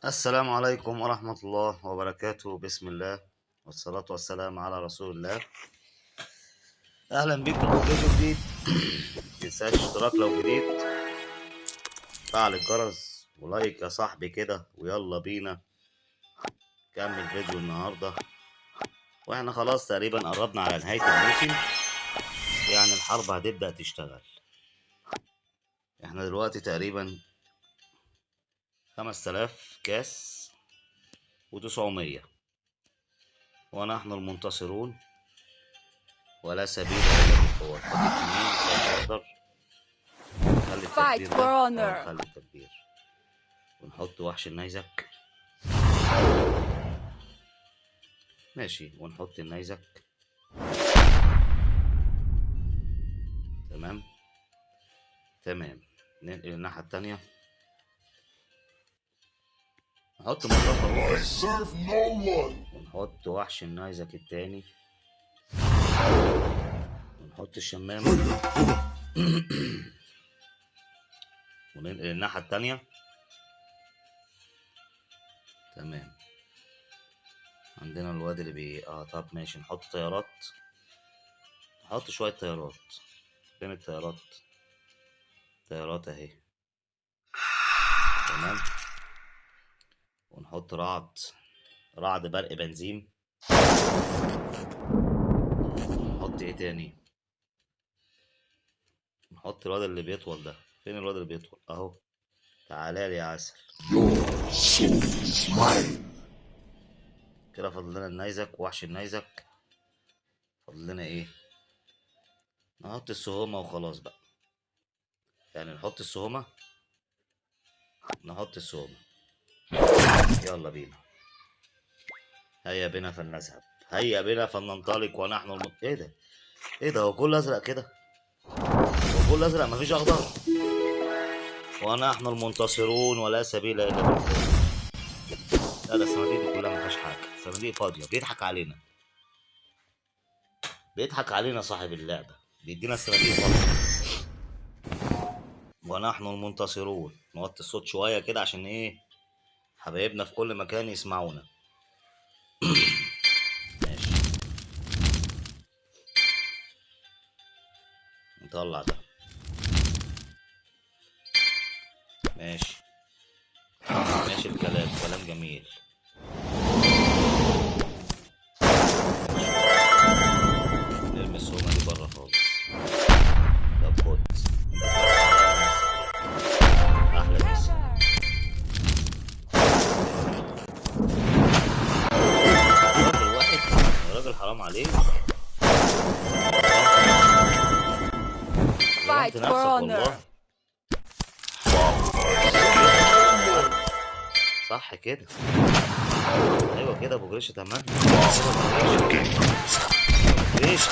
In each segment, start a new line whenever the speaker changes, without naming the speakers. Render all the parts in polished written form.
السلام عليكم ورحمة الله وبركاته. بسم الله والصلاة والسلام على رسول الله. أهلا بكم في فيديو جديد. متنساش اشتراك لو جديد، فعل الجرس ولايك يا صاحبي كده، ويلا بينا نكمل فيديو النهاردة. واحنا خلاص تقريبا قربنا على نهاية الموسم، يعني الحرب هتبدأ تشتغل. احنا دلوقتي تقريبا 5000 كاس و900، ونحن المنتصرون ولا سبيل إلا بالقوة. نحط التنين الأخضر، نخلي
Fight
التكبير
for
ده،
honor.
نخلي التكبير، ونحط وحش النيزك، ماشي، ونحط النيزك. تمام تمام. ننقل الناحية التانية، نحط مضافة
I serve no one.
ونحط وحش النيزك التاني، ونحط الشمامة، وننقل الناحية التانية. تمام. عندنا الواد اللي بي طب ماشي، نحط طيارات، نحط شوية طيارات. فين الطيارات؟ طيارات اهي. تمام. ونحط رعد، رعد برق بنزين. نحط ايه تاني؟ نحط الواد اللي بيطول ده. فين الواد اللي بيطول؟ اهو، تعالى لي يا عسل.
Your soul is mine.
كده فاضل لنا النيزك ووحش النيزك. فاضل لنا ايه؟ نحط السهومة وخلاص بقى. يعني نحط السهومة، نحط السهومة. يلا بينا، هيا بنا فلنذهب، هيا بنا فلننطلق. ونحن ايه ده؟ ايه ده؟ هو كله ازرق كده؟ هو كله ازرق، مفيش اخضر. ونحن المنتصرون ولا سبيل الا بالقوة. لا ده الصناديق دي كلها مفيهاش حاجة، الصناديق فاضية. بيضحك علينا، بيضحك علينا صاحب اللعبة، بيدينا الصناديق فاضية. ونحن المنتصرون. نوطي الصوت شوية كده عشان ايه؟ حبايبنا في كل مكان يسمعونا. ماشي، نطلع ده. ماشي ماشي، الكلام كلام جميل. نرمي السومة دي بره خالص. طب خد احلى مسا. راجل واحد يا راجل، حرام عليك.
Fight
ظلمت
for
نفسك
honor.
والله. صح كده، ايوه كده ابو جريشه. تمام ابو جريشه، كده ابو جريشه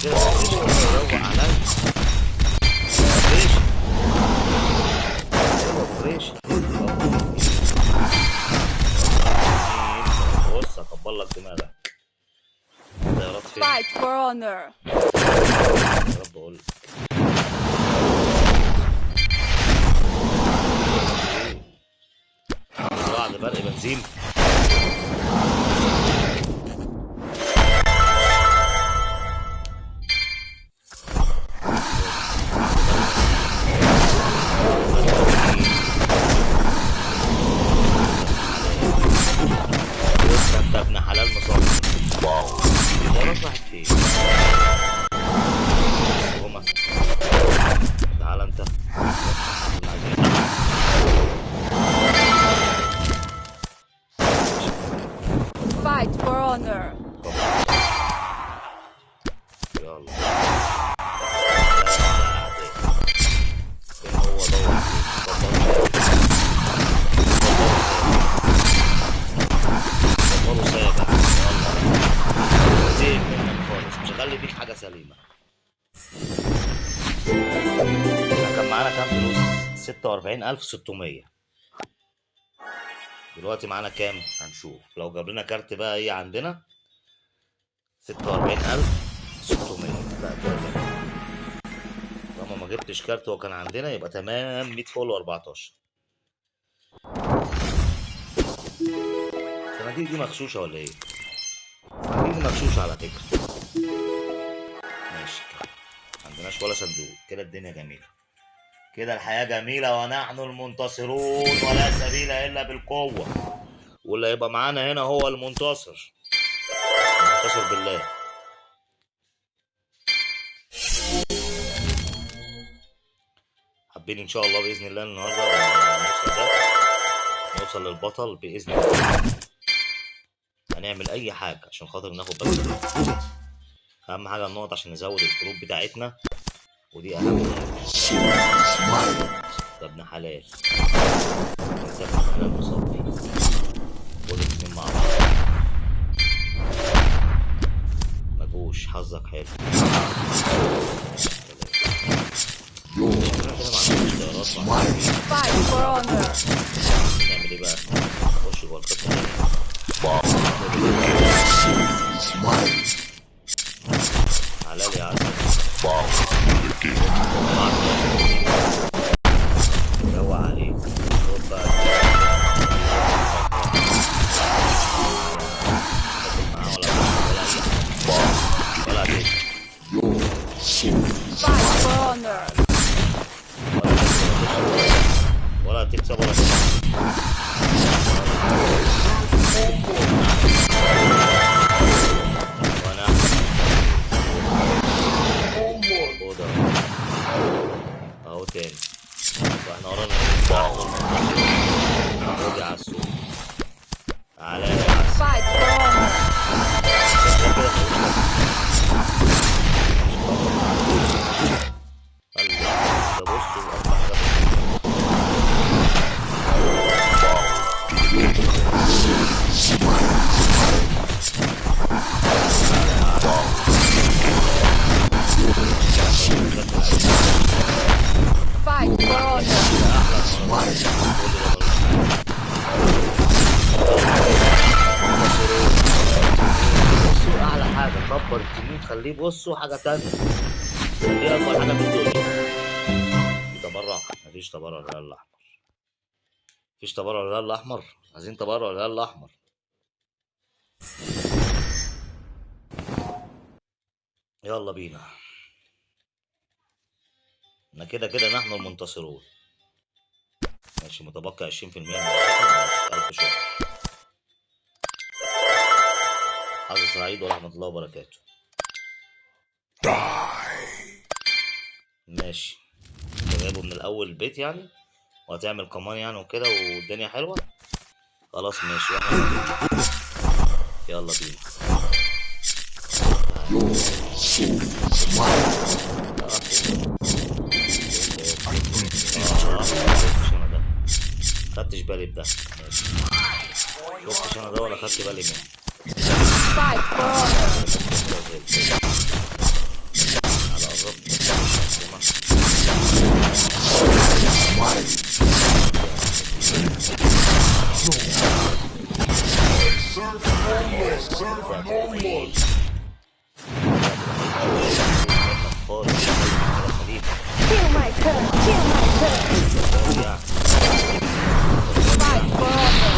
كده روق عليا ابو جريشه. ايوه ابو جريشه، بص اكبر لك دماغك. الطيارات فين؟
Fight for honor.
يا رب اقول لك. بعد برق بنزين. بص انت ابن حلال مصاب. الطيارات راحت فين؟ هما تعالى انت.
Fight for honor.
يلا فين هو دوت؟ اتفضلوا سابع. يلا زين منك خالص، مش هخلي فيك حاجة سليمة. احنا كان معانا كام فلوس؟ 46600. دلوقتي معانا كام؟ هنشوف. لو جاب لنا كارت بقى ايه عندنا؟ 46600. لا كده تمام. طالما ما جبتش كارت هو كان عندنا يبقى تمام. 100 فول و14. الصناديق دي مغشوشه ولا ايه؟ الصناديق دي مغشوشه على فكرة. ماشي، ما عندناش ولا صندوق كده. الدنيا جميلة كده، الحياة جميلة ونحن المنتصرون ولا سبيل الا بالقوة، واللي هيبقى معانا هنا هو المنتصر، المنتصر بالله. حابين ان شاء الله باذن الله النهارده نوصل ده، نوصل للبطل باذن الله. هنعمل اي حاجة عشان خاطر ناخد بس اهم حاجة النقط عشان نزود الكروب بتاعتنا، ودي اهم حاجة. ده ابن حلال، ابن حلال مصفي، خد الاتنين مع بعض. مجوش، حظك حلو. نعمل ايه بقى؟ نخش جوه الخطة تاني. حلال يا عسل. روق عليك. خد بقى. ولا ولا تكسب ولا تكسب. وانا خد اهو تاني، واحنا ورانا خد يا عسول. تعالى يا عسول. ده بصوا أكبر حاجة.
Fight for honor.
بصوا اعلى حاجة، كبر التنين، خليه بصوا حاجة تانية، دي اكبر حاجة في الدنيا. في تبرع؟ مفيش تبرع للهلال الاحمر، مفيش تبرع للهلال الاحمر، عايزين تبرع للهلال الاحمر. يلا بينا، احنا كده كده نحن المنتصرون. ماشي، متبقي 20% من الشحن. ماشي، ألف شكر. حظ سعيد ورحمة الله وبركاته. ماشي، انت جايبه من الأول البيت يعني، وهتعمل كمان يعني وكده، والدنيا حلوة. خلاص ماشي، يلا بينا. خدتش بالي بده، ماشي. شفتش انا ده ولا خدت بالي منه. على قربت.
Kill my curse. Kill my curse. Fight for honor.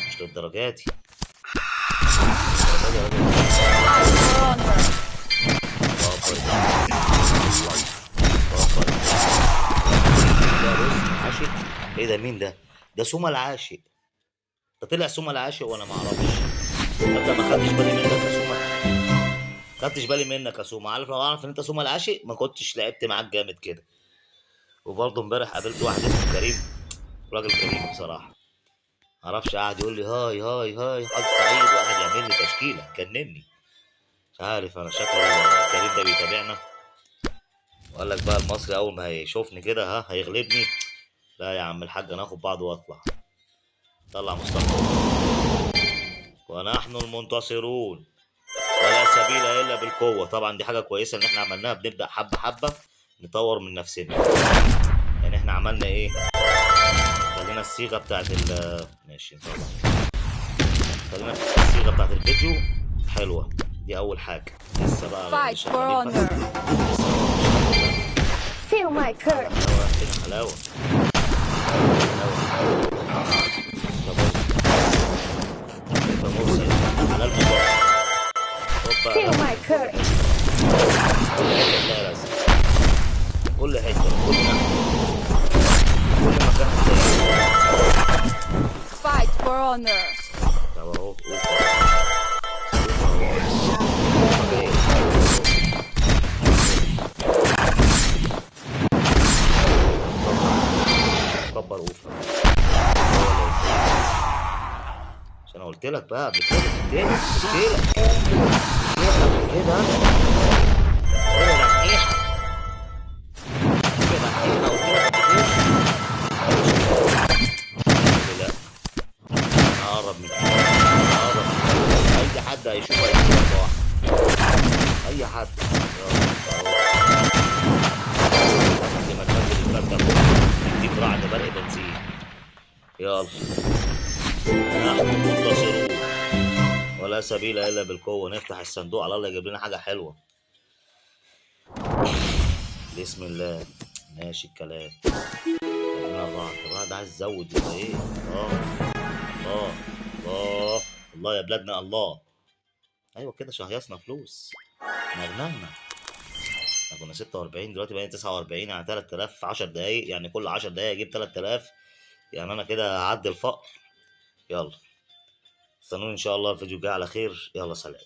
مش للدرجة دي.
Fight for honor.
عاشق ايه ده؟ مين ده؟ ده سوما العاشق. ده طلع سوما العاشق وانا ما اعرفش. انت ما خدتش بالي منك يا سوما، خدتش بالي منك يا سوما. عارف لو اعرف ان انت سوما العاشق ما كنتش لعبت معاك جامد كده. وبرضه امبارح قابلت واحد اسمه كريم، راجل كريم بصراحة، معرفش قعد يقول لي hi hi hi حظ سعيد، وقعد يعمل لي تشكيله جنني. مش عارف انا، شكله كريم ده بيتابعنا، وقال لك بقى المصري اول ما هيشوفني كده ها هيغلبني. لا يا عم الحاج، انا اخد بعض واطلع. طلع مصطفى، ونحن المنتصرون ولا سبيل الا بالقوة. طبعا دي حاجة كويسة ان احنا عملناها، بنبدا حبه حبه نطور من نفسنا. يعني احنا عملنا ايه؟ خلينا الصيغة بتاعت ال ماشي طبعا، خلينا الصيغة بتاعت الفيديو حلوة، دي اول حاجة. لسه بقى
Fight for honor. Feel my curse.
الدنيا حلاوة حلاوة. طب انت مرسل حلال مبارك. هوبا.
Feel my courage.
كل حتة تلاقي رزق، كل حتة، كل ناحية، كل مكان هتلاقي.
Fight for honor.
طب اهو اوفا، اوفا جاي. كبر اوفا، هو اللي يفوز. عشان انا قلت لك بقى قبل كده، قلت لك قلت لك قلت لك قبل كده، ايه دحيحه، ايه دحيحه، قلت لك قبل كده. لا، اقرب من كده، اقرب من كده، اي حد هيشوف هيشوف واحد، اي حد. يلا اهو، قبل ما تنزل الفرده فوق يديك رعد برق بنزين. يلا، نحن منتصرون ولا سبيل الا بالقوه. نفتح الصندوق، على الله يجيب لنا حاجة حلوه. بسم الله. ماشي الكلام، خلينا الرعد. الرعد عايز يزود ولا ايه؟ الله الله الله الله يا بلادنا الله. ايوه كده، شهيصنا فلوس، نغنغنا. احنا كنا 46، دلوقتي بقينا 49، يعني 3000 في 10 دقايق، يعني كل 10 دقايق اجيب 3000، يعني انا كده هعدي الفقر. يلا استنوني ان شاء الله الفيديو الجاي على خير. يلا سلام.